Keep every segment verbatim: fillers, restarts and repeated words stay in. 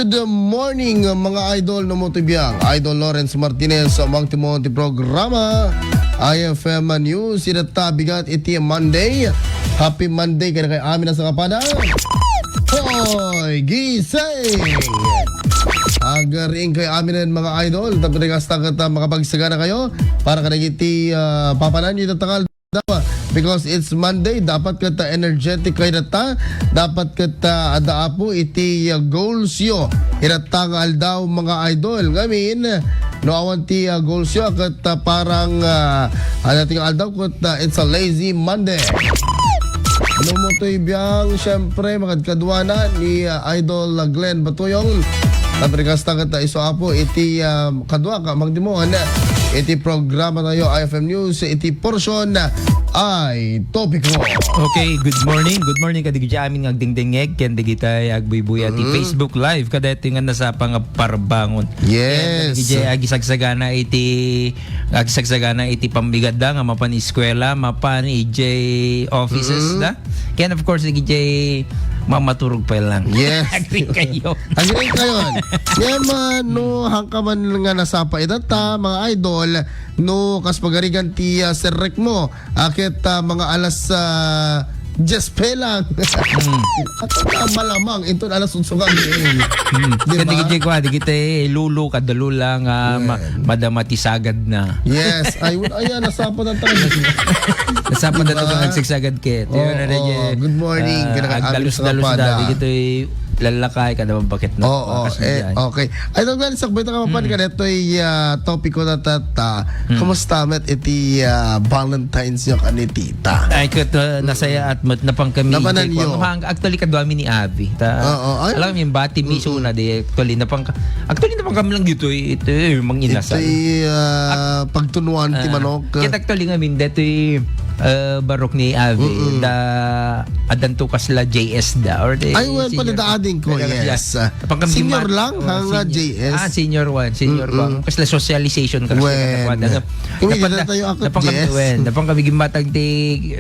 Good morning, mga idol, no mo ti biang. Idol Lawrence Martinez, sa Mang Timon ti programa, I F M News, ida ta bigat iti Monday. Happy Monday, kay amin na sa kapada. Hoy, gising! Agaring kay amin, mga idol. Tapos kasta ket, ah, makapagsagana kayo para kadagiti, ah, papanan nyo tatakal. Dapat, because it's Monday, dapat ket energetic kayo ta. Dapat ket, ah, adda Apo iti, ah, goals yo. Iratta nga aldaw, mga idol. Ngamin, no awan ti, ah, goals yo, ket, ah, parang, ah, ano ti nga aldaw, ket, ah, it's a lazy Monday. No mo to'y biang, syempre, makadkaduanan ni, ah, Idol, ah, Glenn Batuyong. Tapos kasta ket, ah, isu Apo iti, ah, kadua ka, magdimon, iti programa tayo, I F M News, iti portion, ah, ay topiko. Okay, good morning. Good morning kadagiti amin nga agdingdingeg ken dagiti agbuybuya ti Mm. Facebook Live kadaytoy nga nasapa nga parbangon. Yes. Ken dagiti agisagsagana iti, agisagsagana iti pambigatda nga mapan eskwela, mapan ijay offices Mm. da. Ken of course, ijay mamaturog pa lang. Yes. Agree kayo. Agree kayo. Ngem, ah, no, hangka man nga nasapa ita ta, mga idol, no, kas pagarigan ti, ah, serrek mo, akit, ah, mga alas, ah, diyes pa lang. Hmm. At, ah, malamang, ito alas otso kami. Hmm. Di Kan ba? Digiti kwa, digiti lulu, kadalula nga ma-, Well. madama ti sagad na. Yes. Ay, wala, ayan, nasapa na tayo. Nasapa na Diba? tayo, nagsigsagad kit. Oo, Yun, ano, oo. Yun, Good morning. ah, Kaya ka-, agdalus-dalus agdalus da, na. Digito'y lalakay, kada mabakit na. Oo, Bakas na eh, dyan. okay. Ay, naglalis ako, bita ka mapan Mm. ka na ito'y, ah, topiko na tata. Mm. Kumusta met iti, ah, Valentine's yo kan ni tita? Ay, ket, uh, nasaya at mat-, napangkami Napanan ijay yo? Kuan. Hang-, actually, kadwami ni Abby. Ta, Oo, ay. Alam mo, yung bati, Mm-mm. miso na di, actually, napangka-, actually, napangkami lang dito, eh, ito, eh, manginasal. Ito'y, ah, Ak-, pagtunuan ti ah, manok. Ket actually, ngamin, deto'y, uh, barok ni Abby, Mm-mm. da, adanto kasla J S da, or the Ay, well, senior. Pala da ading ko, Pala kasla, yes. Napangkami Senior gimmat-, lang, oh, hanga senior. J S. Ah, senior one, senior Mm-mm. one. Kasla socialization, kasla When? Katapuan, ano? Kami Napanda-, dito tayo, ako, napangkami, yes. Wen, napangkami gimmatag ti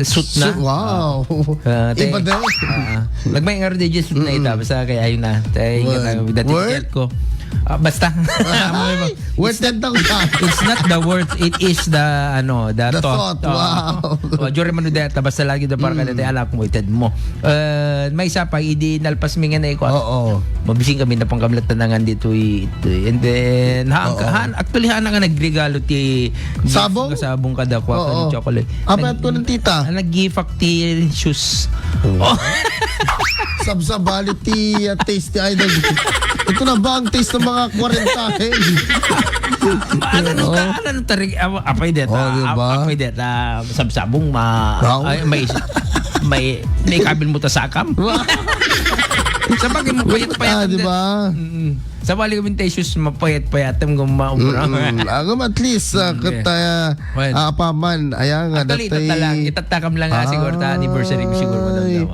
suit na. Suit, wow. Ah, te-, Iba daw. ah, ah. Lagmay nga rin di suit na Mm-mm. ita, basta kay ayun na. Tay, Wen. Kata, dati Wen? chat ko. Ah, basta. Ay, worth ten thousand. It's not the worth, it is the, ano, the The thought. thought, Oh. wow. Oh, Jory Manudeta, basta lagi daw para Mm. kada tayo alak mo, ited mo. Eh, may isa pa, idi nalpas mi nga na ikuan. Oo. Mabising kami, napangkami lang tanangan dito, eh, ito, eh. And then, ha, Oo. ha, actually, ha, na nga nagregalo ti gift Sabong? nga sabong kada kwa, Oo. kan chocolate. Apa Nag-, ito ng tita? ah, nag-gift ak ti shoes. Oo. Oh. Sabsabali ti, ah, taste ti idol. Ito na ba ang taste ng mga kwarenta, eh? Ano, ano, Oo. ta-, ano, tarig-, apa, apay deta, Oh, di ba? ap-, apay deta, sabsabong, ma-, Wow. ay, may, may, may kabil mo ta sakam. Wow. Sa bagay mo, payat-payat Ah, ang di da-, ba? Mm. Sa bali kami tayo, sus, mapayat-payat ang guma-, Mm-mm. Ah, gum-, at least, ah, Mm, kat, yeah. ah, Well. ah, apaman, ayan nga, Actually, datay itatta lang. Itatta kam lang nga, siguro, ta anniversary ko siguro, madam Ay. daw.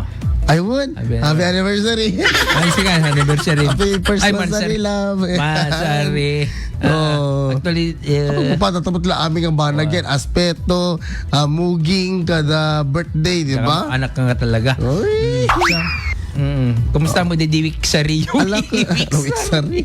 I would. Happy Happy anniversary. Ay, sige, anniversary. Happy first Ay, monthsary, mansar-, love. mansari. Ah, Oh. actually, eh, Kapag upat at tapos lang aming ang banag Oh. yan. Aspeto, ah, muging, kada birthday, di Saka ba? anak ka nga talaga. Uy. Mm. Mm. Kumusta mo, Didi Wiksari? Ala ko, Wiksari. Wiksari.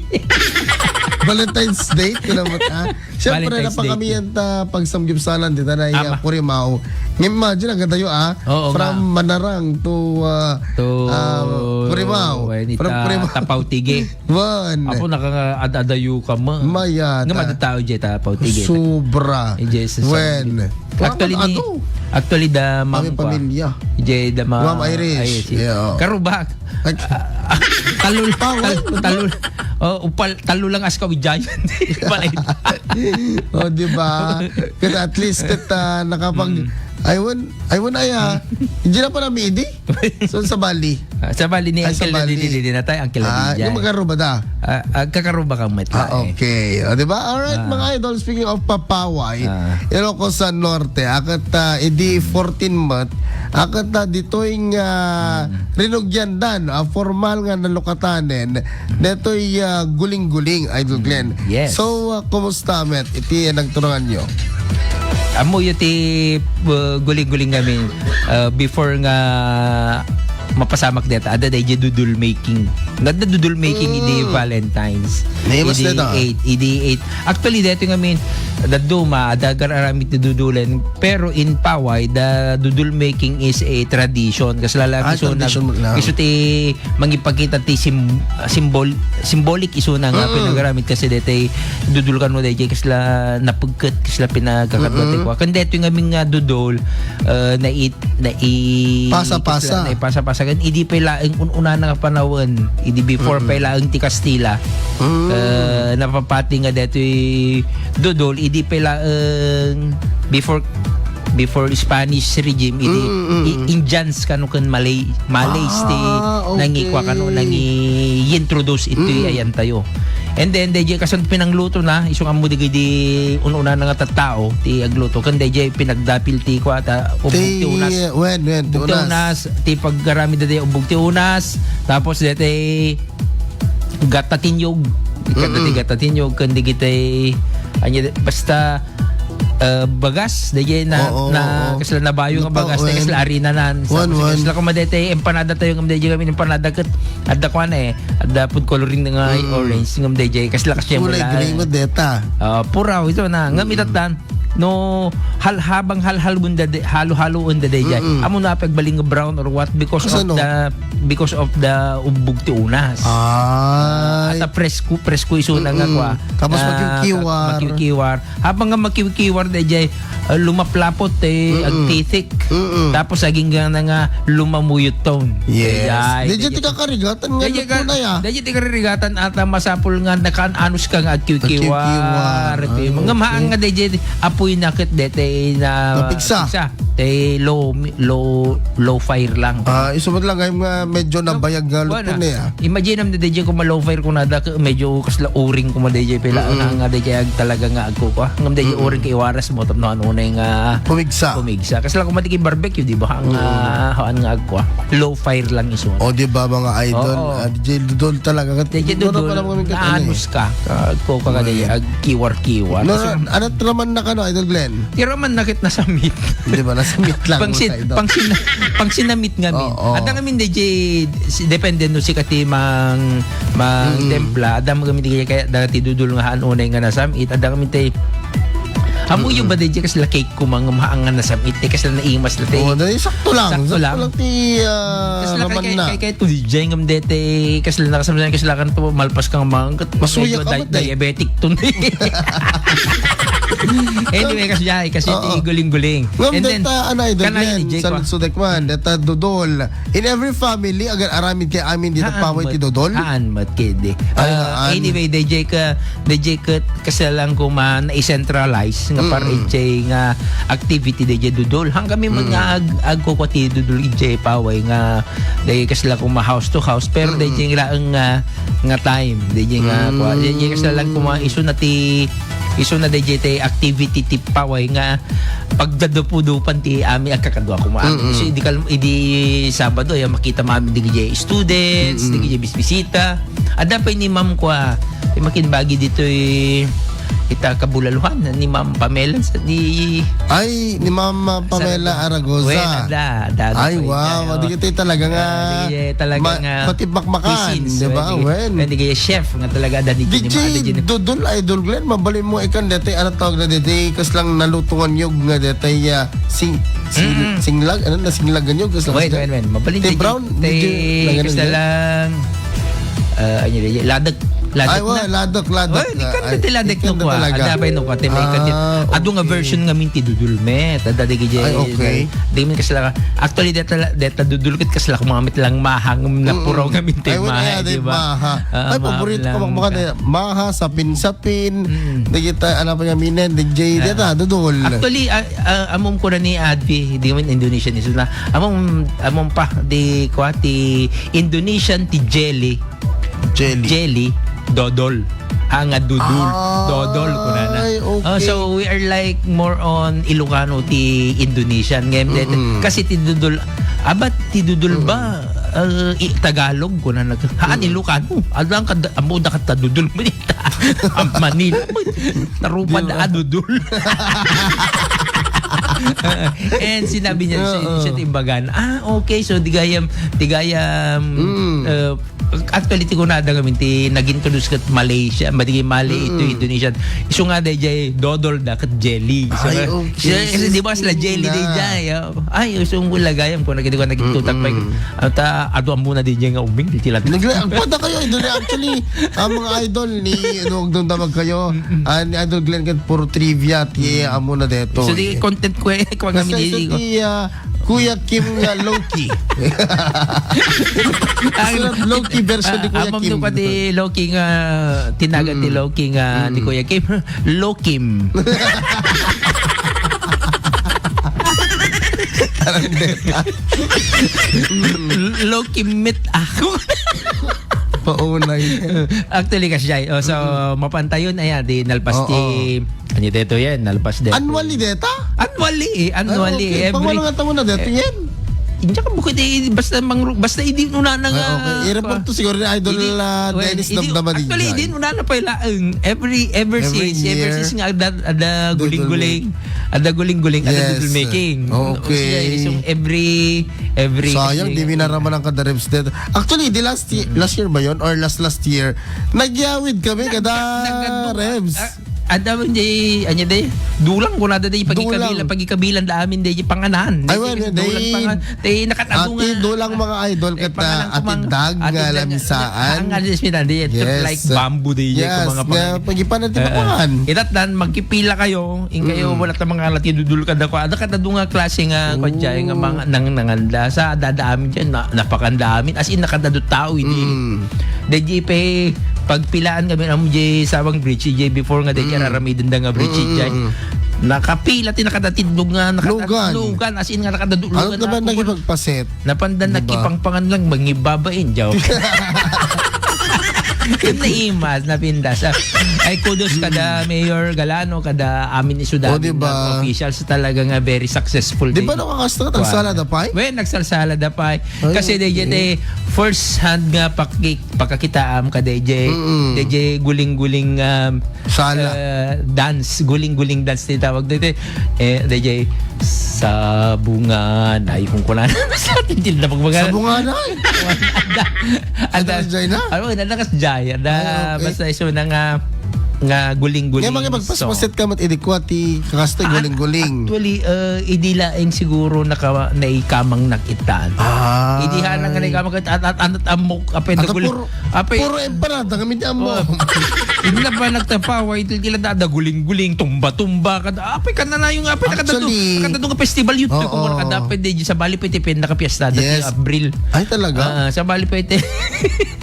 Valentine's Day, ko naman, ah. Siyempre, Valentine's Day. napakami yan ta pagsamgyupsalan, di ta na iya Ama. Kurimaw. Imagine, ang ganda yun, ah. Oo From nga. Manarang to, ah, To, ah, Kurimaw. When From ita Kurimaw. Tapaw Tige. Wan. Apo, nakakaad-adayo ka ma. Mayata. Nga madatao jay ta, Pao, tige. Sobra. Eh, jay sa Wen. Actually, ni, Ano? actually, da Kami mangkwa. pamilya. Jay da ma-, Ma'am Irish. Ay, si Yeah. Karubak. Ay. Ah, ah, talul-, Pao, tal-, ano? talul-, oh, upal, talulang askaw, giant. Balay. Oh, di ba? Kasi at least, kat, ah, nakapag-, Mm. I won, I won, ay, ah, hindi na pa namidi. So, sa Bali? Ah, sa Bali ni Ay, sa Uncle Bali. Didi, Didi na tayo, Uncle Ah, Didi. yung magkaruba da? Ah, ah, kakaruba kang met Ah, laeng. okay. O, di ba? Alright, Ah. mga idol, speaking of papaway, Ah. Ilocos sa Norte, akat, ah, idi fourteen met, akat, ah, ditoy nga Hmm. rinugyandan, ah, formal nga nalukatanen, detoy, ah, guling-guling, Idol Hmm. Glenn. Yes. So, ah, kumusta met iti nagturungan nyo? Ammo iti, uh, guling-guling kami, uh, before nga mapasamak deta, adda dayjay dudol making. Adda dudol making idi Mm. Valentine's. Naimas Idi deta. eight, idi eight. Actually, daytoy ngamin, dadduma, adda agar-aramid ti dudulen. Pero in Paway, the dudol making is a tradition. Kasla lang Ah, isu na, tradition lang. isu ti mangipakita ti sim-, symbol-, symbolic isuna nga Mm-mm. pinagaramid kasi daytoy dudol kano dayjay kasla napigket, kasla pinagkakadwa ti Mm-mm. kua. Ken daytoy ngamin nga dudol, ah, nai-, nai-, Pasa-pasa. kasla, naipasa-pasa. Ken idi pay laeng un-unana nga panawen, idi before Mm-mm. pay laeng ti Kastila, Mm. ah, napapati nga daytoy dudol, idi pay laeng before before Spanish regime, idi Mm, mm, i-, mm. Indians kano ken Malay-, Malays ti Ah, okay. nangikua kano, nangi-introduce iti Mm. ayantayo. And then, dayjay kasano pinangluto na, isu nga ammo dagidi un-una na nga tattao, ti agluto, ken dayjay pinagdapil ti kua, ta, o Ti, bugti unas. wen, wen, ti Bugti unas. unas, ti paggaramid dayjay, o bugti unas, tapos dayjay gata ti niyog. Kada ti Mm-mm. gata ti niyog, ken dagiti, anya, basta, ah, bagas, dayjay na, Oo, na, oo. kasla nabayo nga Napa-, bagas, wen. kasla arina nan. Wen, Tapos wen. kasla kuma dayjay empanada tayo, ngem dayjay kami empanada ket, adda kuan eh, adda food coloring nga Mm. orange, ngem dayjay, kasla kasya Kulay mula. green mo deta. Ah, puraw, ito na. Ngem Mm. itatan, no, hal-, habang halhal mo dayjay, halo-halo mo dayjay. Mm-mm. Amo na pagbaling brown or what because of Kasano? the, because of the umbog ti unas. Ay. At a presko, presko isu na nga Mm-mm. kua. Tapos Ah, makiwkiwar. makiwkiwar. Habang nga makiwkiwar dayjay, ah, lumaplapot ti Mm-mm. agtitik. Mm-mm. Tapos agingga na nga lumamuyot ton. Yes. Dayjay, Dayjay dayjay. ti kakarigatan nga Dayjay luto ka-, na ya. dayjay ti karigatan at, ah, masapul nga nakaan-anus ka nga agkiwkiwar. Agkiwkiwar. Ti Ay, mga okay. maang nga dayjay apoy na ket dayjay na Napigsa. pigsa. Ti low, low, low fire lang. Ah, isu met lang ay nga medyo Nga, nabayag nga kuwan luto na. na ya. Imagine am dayjay kuma low fire kunada, medyo kasla uring kuma dayjay pila Mm-mm. nga, nga dayjay ag-, talaga nga agkukua. Ngem dayjay Mm-mm. uring kaiwaras mo tapno ano na nga Pumigsa. pumigsa. Kasla kuma ti barbecue, di ba? Ang, Mm. ah, haan nga agkua. Low fire lang isu. O, di ba, mga idol? Oo. Ah, dayjay dudol talaga. Dayjay Siguro dudol, pala mga kami kat-, ano eh. naanus ka. Agkuka ka dayjay, Mm. agkiwar-kiwar. No, Kasi ano, raman na ka, no, Idol Glenn? Ti raman na ket nasamit. Di ba, nasamit lang, Pangsin-, mga idol. pangsin-, pangsinamit ngamin. Oo. Adda ngamin dayjay, si-, depende no sika ti mang-, mang Mm. templa. Adda ngamin dayjay kaya dagiti dudol nga haan unay nga nasamit. Adda ngamin ti, amuyo Mm. ba dayjay kasla cake kuma nga maang nga nasamit? Ti kasla naimas la ti. Oo, dahil sakto lang. Sakto Sakto lang. lang ti, ah, Kasla kay, raman kay, na. kay, kay, to dayjay ngam dete, kasla nakasamit, kasla kan to, malpas kang mang-, Masuya medyo ka di-, ba, te? diabetic to. Anyway, kasla, kasi Oo. ti guling-guling. Ngam And then, deta, ano, Idol kana Glenn, yun, Jay, sa kwa. Sudek man, deta dudol. In every family, agar aramid kay amin dito, Haan paway met. ti dudol? Haan met, kedi. Ay, Ah, haan. Anyway, D J ka, D J ka, kasi lang ko man, i-centralize nga Mm. par J nga activity, D J dudol. Hanggang kami man Mm. nga ag-, agkukwa ti dudol, D J paway nga, D J kasi lang ko ma house to house, pero Mm. D J laeng nga, nga time, D J nga, Mm. kwa, D J kasi lang ko ma isu na ti, isu na D J ti activity ti paway nga pagdadupudupan ti ami agkakadua kuma. Mm-mm. So, idi kal-, idi Sabado, ay makita mo amin digiti students, Mm-mm. digiti bisbisita. Adda pay ni Ma'am kwa, ti makinbagi ditoy ita kabulaluhan, ni Ma'am Pamela, sa di Ay, ni Ma'am, uh, Pamela Sa Aragoza. Wen, adda, adda, adda Ay, po wow. ita, oh. Di kita talaga nga Ah, di, eh, talaga ma-, nga matibakbakan, cuisines, di ba? wen, di, Wen. wen, di kaya chef nga talaga, adda ni D J ni Ma'am, adda ni Dudol, Idol Glenn, mabalin mo ikan dati, ano tawag na dati, kas lang nalutungan yung nga dati, ah, sing-, sing-, Mm-mm. singlag, ano na singlagan yung, kas lang Wen, sila. wen, wen. Mabalin Ti dati, brown, ti, dati, kas lang, ah, ano yun? Ladek. Ladek Ay, na. wa, ladek, ladek. Ay, di ka Ah, na ti ladek ikan no na kwa. talaga. Ada pa no kwa, ti may ikan ti. Ah, Adu nga okay. version ngamin ti dudul met. Ada di gidi. Ay, okay. Di min kasla. Actually, deta, deta dudul ket kasla kumamit lang mahang na Mm-mm. puro ngamin ti Ay, wala maha, ya, di di ba? maha. Ah, Ay, maha paborito ko lang. magmukha na maha, sapin-sapin. Mm. Di kita, ano pa ngamin, D J, Ah. deta, dudul. Actually, ah, ah, amom ko na ni Advi, di man Indonesian isu na. Amom, amom pa, di kwa, ti Indonesian, ti jelly. Jelly. Jelly, dodol. Ha, nga dudul. Ah, Dodol, kunana. Ay, okay. Oh, so, we are, like, more on Ilocano ti Indonesian. Ngayon, Mm-mm. kasi ti dudul, abat ti dudul ba, Mm-mm. uh, i-, Tagalog, kunana. Haan, Mm-mm. Ilocano. Adang kad-, amo da kata dudul mo dita. Manila mo. Tarupan Di ba? na dudul. And sinabi niya, siya, siya ti imbagan, "Ah, okay, so di gayam, di gayam, Mm. uh, actually, ti kunada ngamin, ti nag-introduce kat Malaysia, ba di Malay, ito, Mm. Indonesia. Isu nga, dayjay, dodol da kat jelly." So, Ay, nga, okay. siya, kasi di ba sila jelly, Sisina. dayjay, oh. Ay, isu nga gayam, kung nagkita ko, nagkita ko, Mm-mm. at, ah, aduan muna, dayjay nga ubing, di tila. Nagla-, agpada kayo, idol. Actually, ang mga idol ni, ano, agdamdamag kayo, Mm-mm. ah, ni Idol Glenn, kat puro trivia, ti, Mm. amo na deto, So, di eh. content ko, eh, kung Basta kami isu di ko. ti, ah, Kuya Kim nga Loki. Ang Sulat Loki version ni Ah, Kuya amam Kim. no pati Loki nga, tinagan ti Mm. Loki nga ni Mm. Kuya Kim. Lokim. Lokim meet ako. Paunay. Actually, kasjay. Oh, so, Mm. mapantayon, ayan, di nalpas Oo. ti, ano dito yan? Nalpas dito. Annually deta? Annually, eh. Annually. Ay, okay. Every Pangulong taon na dito eh, yan? Hindi ka bukod eh, basta mang-, basta hindi una na nga. Ah, okay. I-report to siguro ni Idol, Hindi, ah, well, Dennis hindi, Damdaman actually, Inday. Hindi una na pala. Ang every, ever Every since, ever year. since nga, ada, ada Dudul guling-guling. Ada guling-guling, ada Yes. dudul making. Okay. Siya, isang every, every Sayang, kasi di minaraman ang kada Rebs dito. Actually, di last year, Mm. last year ba yun? Or last, last year, nagyawid kami Nag-, kada nag-, nag-, Rebs. ah, Ada man di, anya di, dulang ko na di, pagikabila, Dulang. pagikabilan da amin di, panganan. Di, Ay, well, di, dulang di, pangan-, di, nakatado ati, nga. dulang mga idol, Eh, kata pangalan ko mang-, atindag nga atindag nga, lamisaan. ang alis mi na, di, Yes. like bamboo di, di, Yes, mga nga, pangan-, pag-ipan natin Eh, eh. pangan. Itat dan, magkipila kayo, in kayo, Mm. wala ta mga alati, dudul ka da ko. Ada ka da nga klase nga, Oh. kwadya, nga mga nang, nanganda. Sa dada amin dyan, na, napakanda amin. As in, nakadado tao, hindi. Mm. Di, di, pe, pagpilaan kami, ang di, Sabang Bridge, di, before nga, di, Mm. aramiden da nga bridge, Mm, di. mm, mm. Nakapila, ti nakadatiddog nga, nakada-, Lugan. lugan, as in nga, nakadado, Ano lugan naman na ako. nagipagpaset? Napandan Diba? nakipangpangan lang, mangibabain, jaw. Yung naimas, napindas. Ay, kudos kada Mm. Mayor Galano, kada amin ni Sudani O, diba? nga officials, talaga nga very successful Di din. ba nakakastra? Kuwan. Nagsalada pay? Well, nagsalsalada pay. Ay, Kasi okay. di, di, first hand nga paki-, pakakitaam ka, D J. Mm-mm. D J, guling-guling, um, Sala. uh, dance. Guling-guling dance ti tawag dito. Eh, D J, sa bunga, ay, kung kuna-, sa atin, di na pagbaga. Sa bunga na, eh. Ada, ada, Ada ka, Jai, na? Ano, ada ka, Jai. Ada, Ay, okay. basta iso na nga, nga guling-guling Kaya mga magpaspasit song. ka, mat-, idi ko, ati, kakastoy, Ah, guling-guling. actually, uh, idi laeng siguro naka-, naikamang nakitaan. Ah. Idi ha, nang naikamang at, at, at, at, amok, apay, Ata nagul-, puro, apay, puro empanada kami di amo. Oh. Hindi na ba nagtapaway, til-, kila da, da guling-guling, tumba-tumba, kada, apay, kananayo nga, apay, nakadadu, Actually, nakadadu nga festival, yun, oo. kung wala ka dapat, di, sa bali, pwede, pwede nakapiesta, dati Yes. Abril. Ay, talaga? Ah, sa bali, pwede.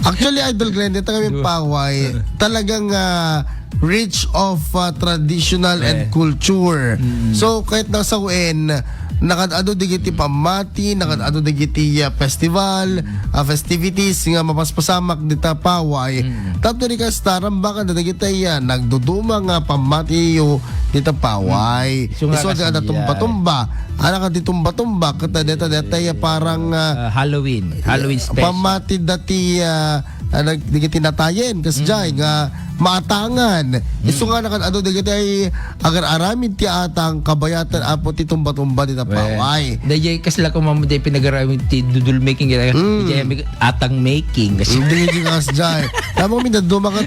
Actually, Idol Glenn, dito kami Diba? paway, talagang, ah, rich of, ah, traditional and Eh. culture. Mm. So, kahit nasa U N, nakadado digiti pamati, nakadado digiti, ah, festival, Mm. ah, festivities nga mapaspasamak dita paway. Mm. Tapno di kasta, rambakan da dagiti, ah, nagduduma nga pamati yo dita paway. Mm. So nga Isu kasi ada yan. tumba-tumba. Anak di tumba-tumba, kata deta, deta, ah, parang, ah, Ah, Halloween. Halloween special. pamati dati, ah, ah, nag-, digiti natayen, kas Mm. jay nga maatangan. Mm. Isu nga nakan-, adu, dagiti ay agar-aramid ti atang kabayatan apo ti tumba-tumba dita Well, paway. Dayjay kasla ko, ma'am, di pinagaramid ti dudul making, kaya Mm. dayjay may atang making. Kasi Hindi, hindi kas jay. Tama mi, daduma kat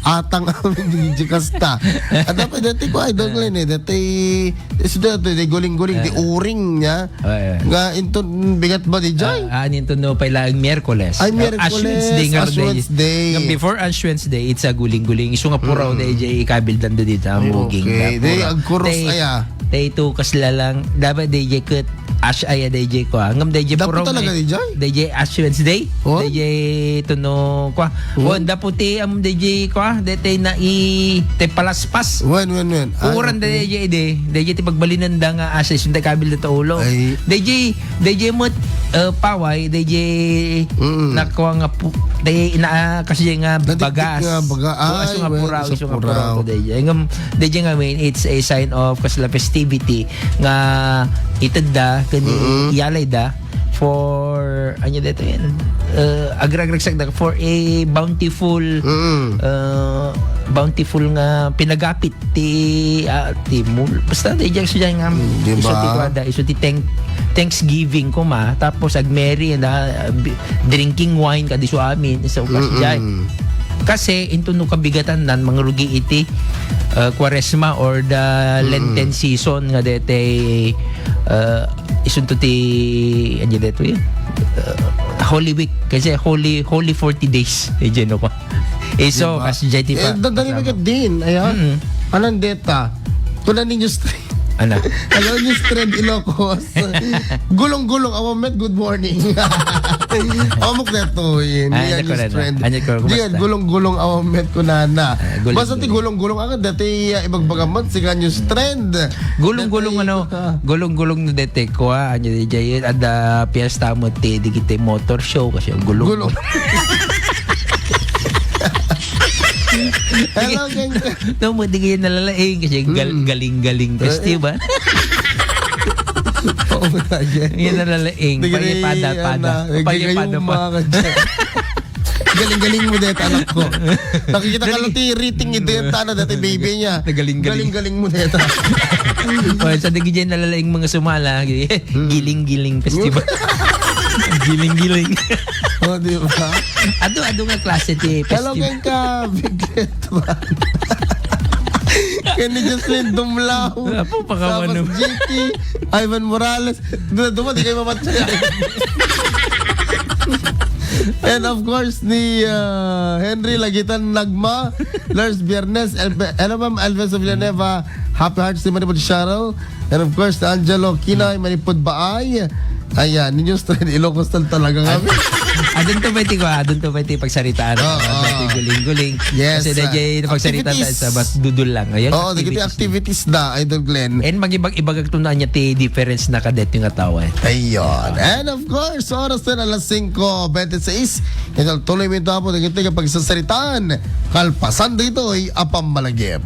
atang amin, hindi kasta. At dapat dati ko, Idol Glenn, eh, dati, isu dati, di guling-guling, di Eh. uring niya. Ay, ay. Nga, inton, bigat ba di jay? Ah, ah, ninton no, pailaeng Miyerkules. Ay, Ah, Miyerkules, Ash Wednesday nga Ash day. Wednesday. Nga before Ash Wednesday, it's a guling-guling. Isu nga puraw Mm. day jay ikabildan da dita, Ay, muging okay. na Day, puraw. agkuros Day, aya. day to kasla lang. Dapat day jay ket Ash aya day jay ko, ah. Ngam day jay Dapat puraw talaga ni, day jay? day jay Ash Wednesday. Oh? Day jay to no, kwa. Oh? Oh, dapat ti, am, day jay kwa. Day tay na i, tay palaspas. Wen, wen, wen. Ay, Ukuran okay. da day jay, day. Day jay ti pagbalinan da nga Ash, isu nga kabildan ta ulo. Ay. Day jay, D J met, eh, paway, D J Mm. nakuha nga pu-, D J na, ah, kasi nga Nadikdik bagas. nga baga-, O, aso ay, nga well, puraw, aso aso nga puraw. puraw to, D J. Ngam, D J nga, I mean, it's a sign of kasla festivity nga itedda, kani Mm. iyalay da for, ano dito yan? Eh, agrag-, agragsak da for a bountiful, Mm. eh, bountiful nga pinagapit ti, ah, ti mul-, basta ti diak siya nga, mm, di iso ti ba? Kuwada, iso ti thank-, Thanksgiving koma, tapos ag-merry and, ah, bi-, drinking wine kadi su amin, so, kas-, mm-mm, jay. Kasi, into no kabigatan nan, mangrugi iti, ah, Quaresma or the, mm-mm, Lenten season nga dete, ah, isunto ti, ano dito yun? Ah, Holy Week, kasi holy, holy forty days, eh, dyan ako. Eh, so, diba? Kas J T pa, eh, dadali kasama. Din, ayan. Mm. Anong data? Kuna ninyo straight. Ano? Hello, News Trend Ilocos. Gulong-gulong, awamet, good morning. Amok na to, yun. Ah, yan, ano ko News na, Trend. Ano ko, di yan, kumusta? Gulong-gulong, awamet, kunana. Ah, gulong-gulong. Basta ti gulong-gulong, ang dati, ah, ibagbagamat, siga News Trend. Gulong-gulong, dati, ano, ah, gulong-gulong na dati ko, ah, ano, di jay, ada piyesta mo, ti, di kita motor show, kasi gulong-gulong. Gulong. Hello, gang. No, mo di kayo nalalaing kasi gal-, mm, galing-galing festival. Oo, talaga. Yan nalalaing. Di kayo, paypada-pada. Ano, paypada-pada pa. Mga kadya. Galing-galing mo dito, anak ko. Nakikita ka lang ti rating ni Deta na dati baby niya. Nagaling-galing. Galing-galing mo dito. Oh, sa di kayo nalalaing mga sumala, giling-giling festival. Giling-giling. Oh, di ba? Adu, adu nga klase ti festival. Hello, kay ka, Biglet. Kay ni Jocelyn Dumlao. Apo, pakawan Sabas mo. G T, Ivan Morales. Duma, duma, di kayo mamatay. And of course, ni, uh, Henry Lagitan Nagma, Lars Biernes, Elbe-, ano, ma'am, Elvis Villanueva, Happy Hearts ni Manipod Cheryl. And of course, Angelo Kinay, Manipod Baay. Ayan, ninyo strand, Ilocos tal talaga kami. Adun to pwede ko, adun to pwede pagsaritaan. Oo. Adun to guling-guling. Yes, kasi ah, dahil pagsaritaan tayo activities. Sa mas dudul lang. Ayan, oo, activities. Activities na, Idol Glenn. And mag-ibag-ibag ito na niya ti difference na kadet yung atawa, eh. Ayun. And of course, oras na alas singko bente seis. Ito, tuloy mo ito po, naging tiga pagsasaritaan. Kalpasan dito ay apang malagip.